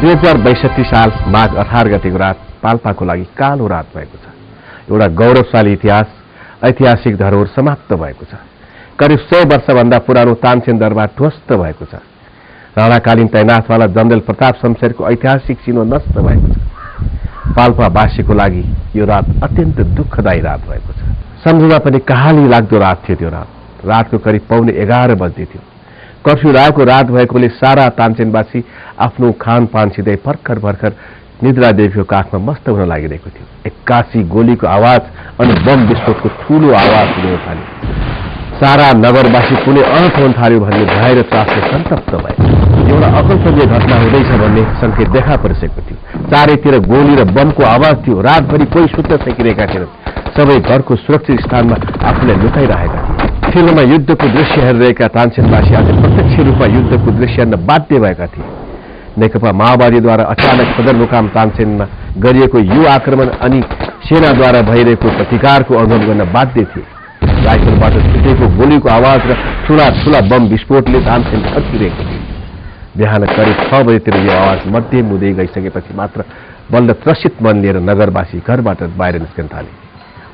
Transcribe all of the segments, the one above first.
2062 साल माघ 18 गतेको रात पाल्पाको लागि कालो रात भएको छ। एउटा गौरवशाली इतिहास, ऐतिहासिक धरोहर समाप्त भएको छ। करिब 100 वर्षभन्दा पुरानो तानसेन दरबार ध्वस्त भएको छ। राणाकालीन तैनाथवाला जनरल प्रताप शमशेरको ऐतिहासिक चिनो नष्ट भएको छ। पाल्पावासीको लागि यो रात अत्यन्त दुःखदायी रात भएको छ। सम्झुमा पनि कहाली लाग्दो रात थियो त्यो रात। रातको करिब 11:15 बज्दै थियो। कर्फ्यू लागेको रात भएकोले सारा तानसेनवासी आफ्नो खानपानसितै भर्खर भर्खर निद्रा देवीको काखमा मस्त हुन लागिरहेको थियो। एक्कासी गोलीको आवाज अनि बम विस्फोटको ठूलो आवाज सुन्न थाल्यो। सारा नगरवासी कुनै अनर्थ हुन थाल्यो भन्ने भय र त्रासले सन्तप्त भए। एउटा अकल्पनीय घटना हुँदैछ भन्ने संकेत देखा परिसकेको थियो। चारैतिर गोली र बमको आवाज थियो। रातभरि कोही सुत्न सकिरहेका थिएनन्। सबै घरको सुरक्षित स्थानमा आफूलाई लुकाइरहेका थिए। फिल्ममा युद्धको दृश्य हेरिरहेका तानसेनवासी आज प्रत्यक्ष रूपमा युद्धको दृश्य हेर्न बाध्य भएका थिए। नेकपा माओवादीद्वारा अचानक सदरमुकाम तानसेनमा गरिएको यो आक्रमण अनि सेनाद्वारा भइरहेको प्रतिकारको अनुभव गर्न बाध्य थिए। राइफलबाट छुटेको गोलीको आवाज र ठूला ठूला बम विस्फोटले तानसेन थर्किरहेको थियो। बिहान करिब 6 बजेतिर यो आवाज मध्यम हुँदै गइसकेपछि मात्र बल्ल त्रसित मन लिएर नगरवासी घरबाट बाहिर निस्कन थाले।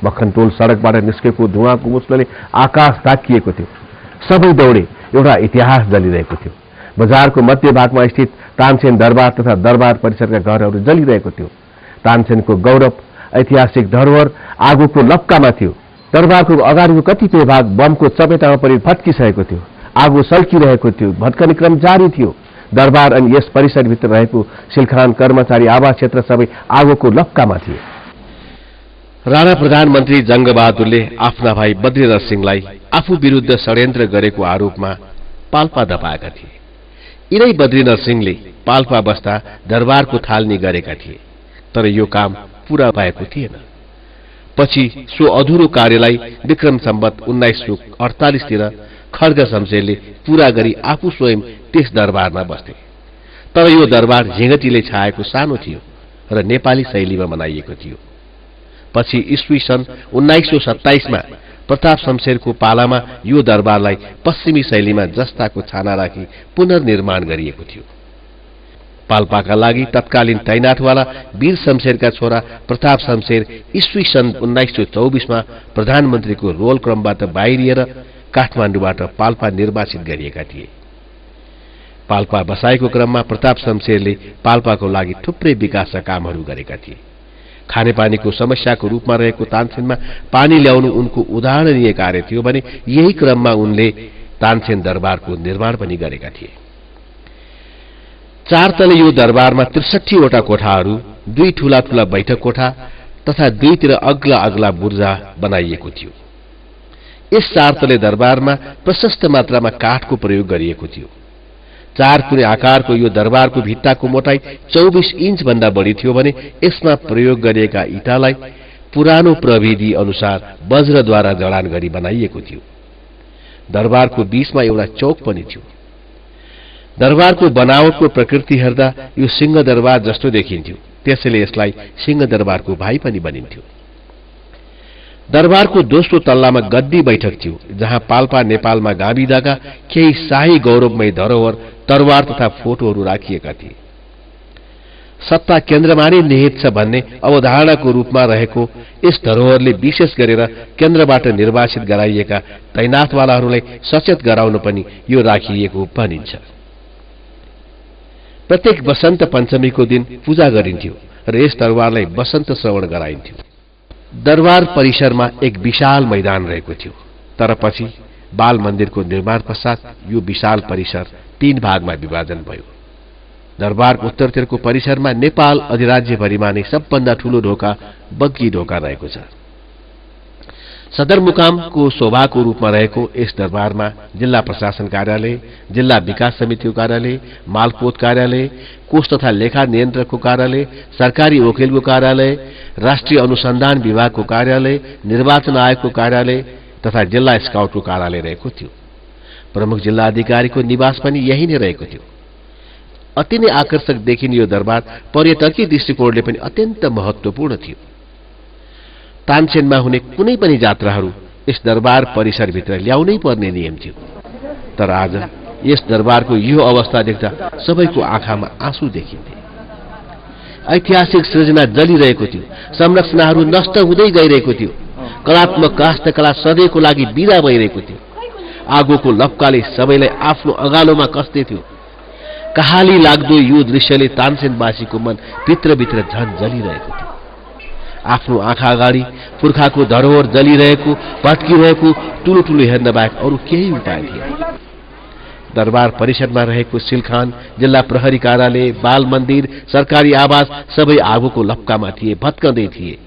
मखनटोल सडकबाट निस्केको धुवाको मुस्लोले आकाश ढाकिएको थियो। सबै दौडे। एउटा इतिहास जलिरहेको थियो। बजारको मध्य भागमा स्थित तानसेन दरबार तथा दरबार परिसरका घरहरू जलिरहेको थियो। तानसेनको गौरव, ऐतिहासिक धरोहर आगोको लप्कामा थियो। दरबारको अगाडिको कतिपय भाग बमको चपेटामा परि भत्किसकेको थियो। आगो सल्किरहेको थियो। भत्कने क्रम जारी थियो। दरबार अनि यस परिसरभित्र रहेको सिलखान, कर्मचारी आवास क्षेत्र सबै आगोको लप्कामा थिए। राणा प्रधानमन्त्री जंगबहादुरले आफ्ना भाइ बद्रीनाथ सिंहलाई आफू विरुद्ध षड्यन्त्र गरेको आरोपमा पाल्पा दबाएका थिए। यिनै बद्रीनाथ सिंहले पाल्पा बस्दा दरबारको थालनी गरेका थिए। तर यो काम पूरा भएको थिएन। पछि सो अधुरो कार्यलाई विक्रम सम्वत 1948 तिर खड्ग शमशेरले पूरा गरी आफू स्वयं त्यस दरबारमा बस्थे। तर यो दरबार झिंगटीले छाएको सानो थियो र नेपाली शैलीमा बनाइएको थियो। पछि ईस्वी सन् 1927 मा प्रताप शमशेरको पालामा यो दरबारलाई पश्चिमी शैलीमा जस्ताको छाना राखी पुनर्निर्माण गरिएको थियो। पाल्पाका लागि तत्कालीन तैनाथवाला वीर शमशेरका छोरा प्रताप शमशेर ईस्वी सन् 1924 मा प्रधानमन्त्रीको रोल क्रमबाट बाहिरिएर काठमाडौँबाट पाल्पा निर्वाचित गरिएका थिए। पाल्पा बसाएको क्रममा प्रताप शमशेरले पाल्पाको लागि थुप्रै विकासका कामहरू गरेका थिए। खानेपानीको समस्याको रूपमा रहेको तानसेनमा पानी ल्याउनु उनको उदाहरणीय कार्य थियो भने यही क्रममा उनले तानसेन दरबारको निर्माण पनि गरेका थिए। 4 तले यो दरबारमा 63 वटा कोठाहरू, 2 ठूला ठूला बैठक कोठा तथा 2 तिर अग्ला अग्ला बुर्जा बनाइएको थियो। यस 4 तले दरबारमा प्रशस्त मात्रामा काठको प्रयोग गरिएको थियो। 4 कुने आकारको यो दरबारको भित्ताको मोटाई 24 इन्च भन्दा बढी थियो भने यसमा प्रयोग गरिएका इँटालाई पुरानो प्रविधि अनुसार वज्रद्वारा जडान गरी बनाइएको थियो। दरबारको बीचमा एउटा चौक पनि थियो। दरबारको बनावटको प्रकृति हेर्दा यो सिंह दरबार जस्तो देखिन्थ्यो। त्यसैले यसलाई सिंह दरबारको भाइ पनि भनिन्थ्यो। दरबारको दोस्रो तल्लामा गद्दी बैठक थियो, जहाँ पाल्पा नेपालमा गाभिदाका केही शाही गौरवमय धरोहर, तरवार तथा फोटोहरू राखिएका थिए। सत्ता केन्द्रमा नै निहित छ भन्ने अवधारणाको रूपमा रहेको यस धरोहरले विशेष गरेर केन्द्रबाट निर्वाचित गराइएका तैनाथवालाहरूलाई सचेत गराउन पनि यो राखिएको भनिन्छ। प्रत्येक वसन्त पञ्चमीको दिन पूजा गरिन्थ्यो र यस दरबारलाई वसन्त श्रवण गराइन्थ्यो। दरबार परिसरमा एक विशाल मैदान रहेको थियो। तर पछि बाल मन्दिरको निर्माण पश्चात यो विशाल परिसर 3 भागमा विभाजन भयो। दरबारको उत्तरतिरको परिसरमा नेपाल अधिराज्यभरिमा नै सबभन्दा ठूलो ढोका बग्गी ढोका रहेको छ। सदरमुकामको शोभाको रूपमा रहेको यस दरबारमा जिल्ला प्रशासन कार्यालय, जिल्ला विकास समितिको कार्यालय, मालपोत कार्यालय, कोष तथा लेखा नियन्त्रकको कार्यालय, सरकारी वकिलको कार्यालय, राष्ट्रिय अनुसन्धान विभागको कार्यालय, निर्वाचन आयोगको कार्यालय तथा जिल्ला स्काउटको कार्यालय रहेको थियो। प्रमुख जिल्ला अधिकारीको निवास पनि यही नै रहेको थियो। अति नै आकर्षक देखिने यो दरबार पर्यटकीय दृष्टिकोणले पनि अत्यन्त महत्वपूर्ण थियो। तानसेनमा हुने कुनै पनि यात्राहरू यस दरबार परिसरभित्र ल्याउनै पर्ने नियम थियो। तर आज यस दरबारको यो अवस्था देख्दा सबैको आँखामा आँसु देखिन्थे। ऐतिहासिक सृजना जलिरहेको थियो, संरचनाहरू नष्ट हुँदै गइरहेको थियो, कलात्मक काष्ठकला सधैँको लागि बिदा भइरहेको थियो। आगोको लपकाले सबैलाई आफ्नो अगालोमा कस्दै थियो। कहाली लाग्दो यो दृश्यले तानसेनवासीको मन भित्रभित्र झन जलिरहेको थियो। आफ्नो आँखा अगाडि पुर्खाको धरोहर जलिरहेको, भत्किरहेको ठुलो ठुलो हेर्न बाहेक अरू केही उपाय थिएन। दरबार परिसरमा रहेको सिलखान, जिल्ला प्रहरी कार्यालय, बाल मन्दिर, सरकारी आवास सबै आगोको लपकामा थिए, भत्कँदै थिए।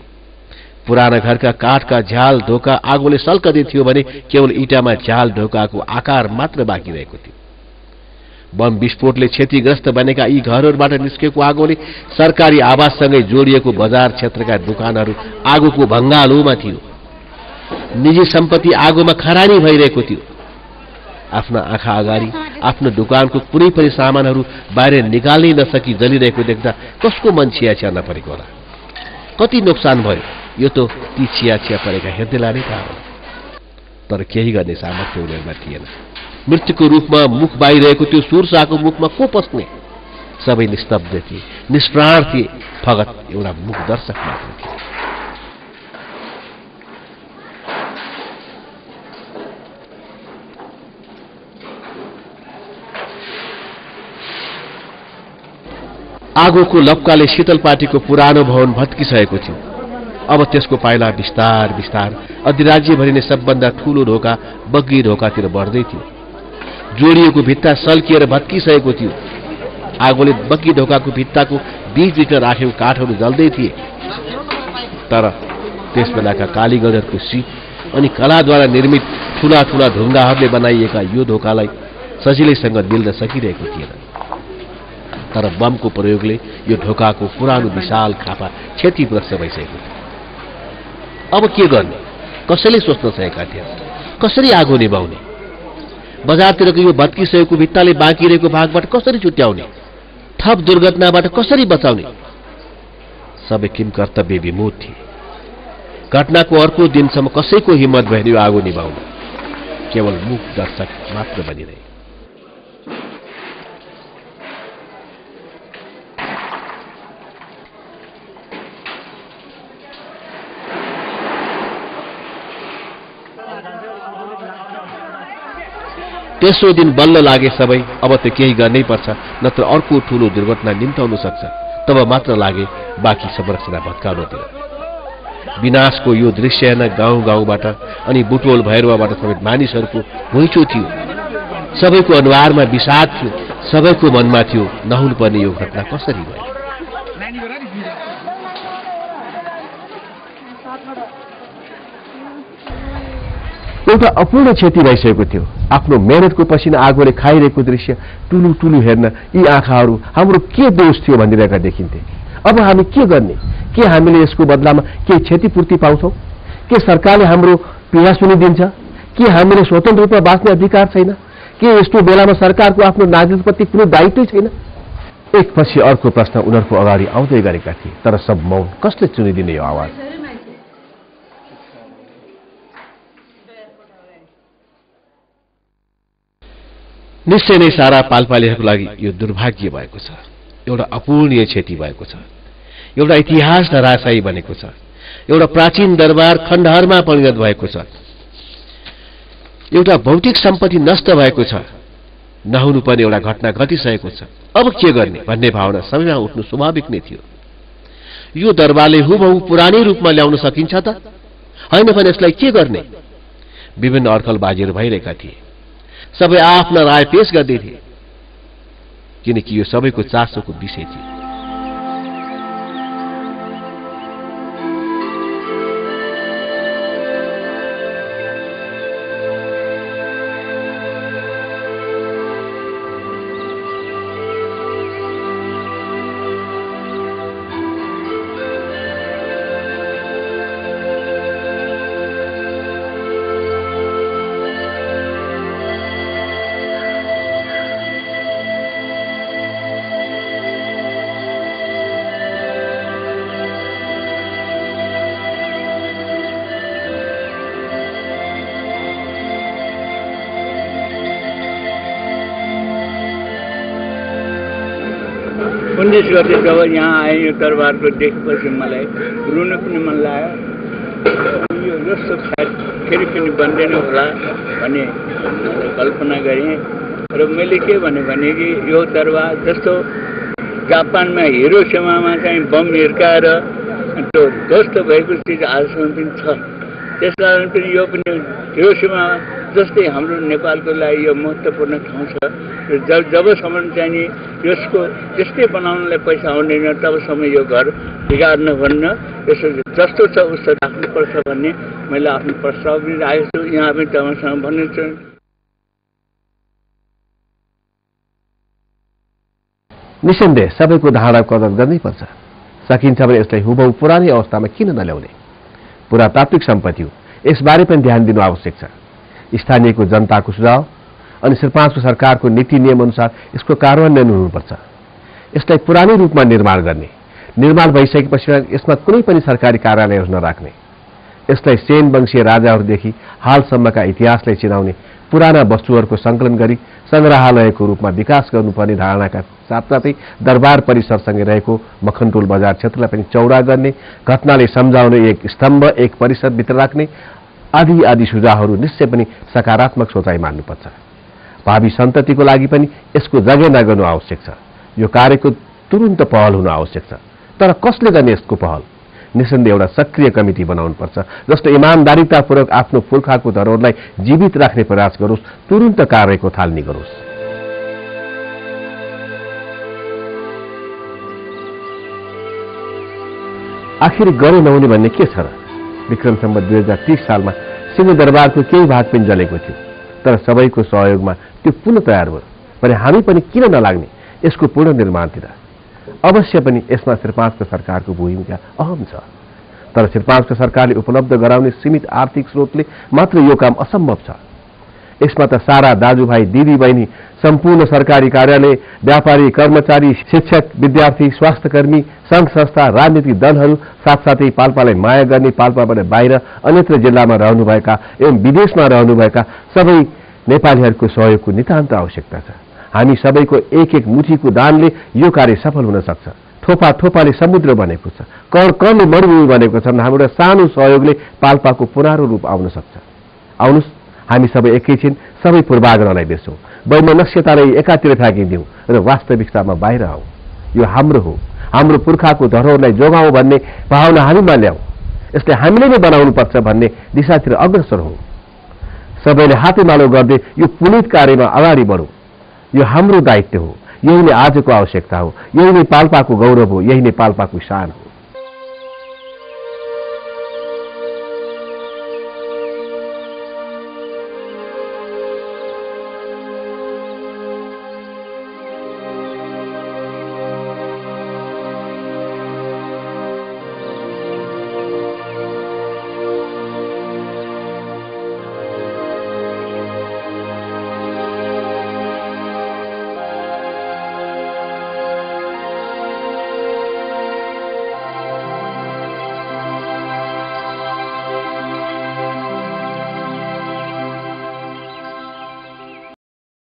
पुराना घरका काठका झ्याल ढोका आगोले सल्कदै थियो भने केवल इँटामा झ्याल ढोकाको आकार मात्र बाँकी रहेको थियो। बम विस्फोटले क्षतिग्रस्त बनेका यी घरहरूबाट निस्केको आगोले सरकारी आवाससँगै जोडिएको बजार क्षेत्रका दोकानहरू आगोको भङ्गालोमा थियो। निजी सम्पत्ति आगोमा खरानी भइरहेको थियो। आफ्ना आँखा अगाडि आफ्नो दोकानको कुनै पनि सामानहरू बाहिर निकाल्नै नसकी जलिरहेको देख्दा कसको मन छिया नपरेको होला। कति नोक्सान भयो यो त ती छिया परेका हेर्दैला नै थाहा होला। तर केही गर्ने सामर्थ्य उनीहरूमा थिएन। मृत्युको रूपमा मुख बाहिरहेको त्यो सुरसाको मुखमा को पस्ने? सबै निस्तब्ध थिए, निष्प्राण थिए। फगत एउटा मुख दर्शक मात्र थिए। आगोको लपकाले शीतलपाटीको पुरानो भवन भत्किसकेको थियो। अब त्यसको पाइला बिस्तार बिस्तार अधिराज्यभरि नै सबभन्दा ठूलो ढोका बग्गी ढोकातिर बढ्दै थियो। जोडिएको भित्ता सल्किएर भत्किसकेको थियो। आगोले बग्गी ढोकाको भित्ताको बीचमा राखेको काठहरू जल्दै थिए। तर त्यस बेलाका कालीगढहरूको सिप अनि कलाद्वारा निर्मित ठूला ठूला ढुङ्गाहरूले बनाइएका यो ढोकालाई सजिलैसँग मिल्न सकिरहेको थिएन। तर बमको प्रयोगले यो ढोकाको पुरानो विशाल खापा क्षतिग्रस्त भइसकेको थियो। अब के गर्ने? कसैले सोच्न सकेका थिए। कसरी आगो निभाउने? बजारतिरको यो भत्किसकेको भित्ताले बाँकी रहेको भागबाट कसरी छुट्याउने? थप दुर्घटनाबाट कसरी बचाउने? सबै किम कर्तव्य विमूढ थिए। घटनाको अर्को दिनसम्म कसैको हिम्मत भएन यो आगो निभाउन। केवल मुख दर्शक मात्र बनिरहे। तेस्रो दिन बल्ल लागे सबै अब त केही गर्नै पर्छ, नत्र अर्को ठूलो दुर्घटना निम्ताउन सक्छ। तब मात्र लागे बाँकी संरचना भत्काउनतिर। विनाशको यो दृश्य हेर्न गाउँ गाउँबाट अनि बुटोल भैरवाबाट समेत मानिसहरूको घुइँचो थियो। सबैको अनुहारमा विषाद थियो। सबैको मनमा थियो नहुनुपर्ने यो घटना कसरी भयो। एउटा अपूर्ण क्षति भइसकेको थियो। आफ्नो मेहनतको पसिना आगोले खाइरहेको दृश्य टुलु टुलु हेर्न यी आँखाहरू हाम्रो के दोष थियो भनिरहेका देखिन्थे। अब हामी के गर्ने? के हामीले यसको बदलामा के क्षतिपूर्ति पाउँछौँ? के सरकारले हाम्रो पीडा सुनिदिन्छ? के हामीले स्वतन्त्र रूपमा बाँच्ने अधिकार छैन? के यस्तो बेलामा सरकारको आफ्नो नागरिकप्रति कुनै दायित्वै छैन? एकपछि अर्को प्रश्न उनीहरूको अगाडि आउँदै गरेका थिए। तर सब मौन। कसले चुनिदिने यो आवाज? निश्चय नै सारा पालपालीहरूको लागि यो दुर्भाग्य भएको छ। एउटा अपूर्णीय क्षति भएको छ। एउटा इतिहास धराशायी बनेको छ। एउटा प्राचीन दरबार खण्डहरमा परिणत भएको छ। एउटा भौतिक सम्पत्ति नष्ट भएको छ। नहुनुपर्ने एउटा घटना घटिसकेको छ। अब के गर्ने भन्ने भावना सबैमा उठ्नु स्वाभाविक नै थियो। यो दरबारले हुबहु पुरानै रूपमा ल्याउन सकिन्छ त? होइन भने यसलाई के गर्ने? विभिन्न अड्कलबाजीहरू भइरहेका थिए। सबै आफ्ना राय पेश गर्दै थिए, किनकि यो सबैको चासोको विषय थियो। 19 गते जब यहाँ आएँ यो दरबारको देखेपछि मलाई रुन पनि मन लाग्यो। यो जस्तो सायद फेरि पनि बन्दैन होला भन्ने कल्पना गरेँ र मैले के भने कि यो दरबार जस्तो जापानमा हिरोसिमामा चाहिँ बम हिर्काएर त्यो ध्वस्त भएको चिज आजसम्म पनि छ। त्यस कारण पनि यो पनि हिरोसिमा जस्तै हाम्रो नेपालको लागि यो महत्त्वपूर्ण ठाउँ छ। जबसम्म चाहिँ नि यसको त्यस्तै बनाउनलाई पैसा आउँदैन तबसम्म यो घर बिगार्न भन्न यसो जस्तो छ उस्तो राख्नुपर्छ भन्ने मैले आफ्नो प्रस्ताव पनि राखेको छु। यहाँ पनि तपाईँसँग भन्ने छु। निसन्देह सबैको धारणा कदर गर्नै पर्छ। सकिन्छ भने यसलाई हुबहु पुरानै अवस्थामा किन नल्याउने? पुरातात्विक सम्पत्ति हो, यसबारे पनि ध्यान दिनु आवश्यक छ। स्थानीयको जनताको सुझाव अनि सरपञ्चको सरकारको नीति नियम अनुसार यसको कार्यान्वयन हुनुपर्छ। यसलाई पुरानै रूपमा निर्माण गर्ने, निर्माण भइसकेपछि यसमा कुनै पनि सरकारी कार्यालयहरू नराख्ने, यसलाई सेन वंशीय राजाहरूदेखि हालसम्मका इतिहासलाई चिनाउने, पुराना वस्तुहरूको संकलन गरी संग्रहालयको रूपमा विकास गर्नुपर्ने धारणाका साथसाथै दरबार परिसरसँगै रहेको मखनटोल बजार क्षेत्रलाई पनि चौडा गर्ने, घटनाले सम्झाउने एक स्तम्भ एक परिसरभित्र राख्ने आदि आदि सुझावहरू निश्चय पनि सकारात्मक सोचाइ मान्नुपर्छ। भावी सन्ततिको लागि पनि यसको जगेर्ना गर्नु आवश्यक छ। यो कार्यको तुरुन्त पहल हुनु आवश्यक छ। तर कसले गर्ने यसको पहल? निसन्देह एउटा सक्रिय कमिटी बनाउनुपर्छ जसले इमानदारीतापूर्वक आफ्नो पुर्खाको धरोहरलाई जीवित राख्ने प्रयास गरोस्, तुरुन्त कार्यको थालनी गरोस्। आखिर गरे नहुने भन्ने के छ र? विक्रम सम्वत 2030 सालमा सिंहदरबारको केही भाग पनि जलेको थियो, तर सबैको सहयोगमा त्यो पुनः तयार भयो भने हामी पनि किन नलाग्ने यसको पुनर्निर्माणतिर? अवश्य पनि यसमा श्रीपाँचको सरकारको भूमिका अहम छ। तर श्रीपाँचको सरकारले उपलब्ध गराउने सीमित आर्थिक स्रोतले मात्र यो काम असम्भव छ। यसमा त सारा दाजुभाइ दिदीबहिनी, सम्पूर्ण सरकारी कार्यालय, व्यापारी, कर्मचारी, शिक्षक, विद्यार्थी, स्वास्थ्यकर्मी, संघ संस्था, राजनीतिक दलहरू, साथसाथै पाल्पालाई माया गर्ने, पाल्पाबाट बाहिर अन्यत्र जिल्लामा रहनुभएका एवं विदेशमा रहनुभएका सबै नेपालीहरूको सहयोगको नितान्त आवश्यकता छ। हामी सबैको एक एक मुठीको दानले यो कार्य सफल हुन सक्छ। थोपा थोपाले समुद्र बनेको छ, कण कणले मरुभूमि बनेको छ। हाम्रो सानो सहयोगले पाल्पाको पुनरो रूप आउन सक्छ। आउनुस् हामी सबै एकैछिन सबै पूर्वाग्रहलाई बिर्सौँ, वैमनस्यतालाई एकातिर फ्याँकिदिउँ र वास्तविकतामा बाहिर आऊ। यो हाम्रो हो, हाम्रो पुर्खाको धरोहरलाई जोगाउँ भन्ने भावना हामीमा ल्याऊ। यसले हामीले नै बनाउनुपर्छ भन्ने दिशातिर अग्रसर हौँ। सबैले हातेमालो गर्दै यो पुनित कार्यमा अगाडि बढौँ। यो हाम्रो दायित्व हो, यही नै आजको आवश्यकता हो, यही नै पाल्पाको गौरव हो, यही नै पाल्पाको शान हो।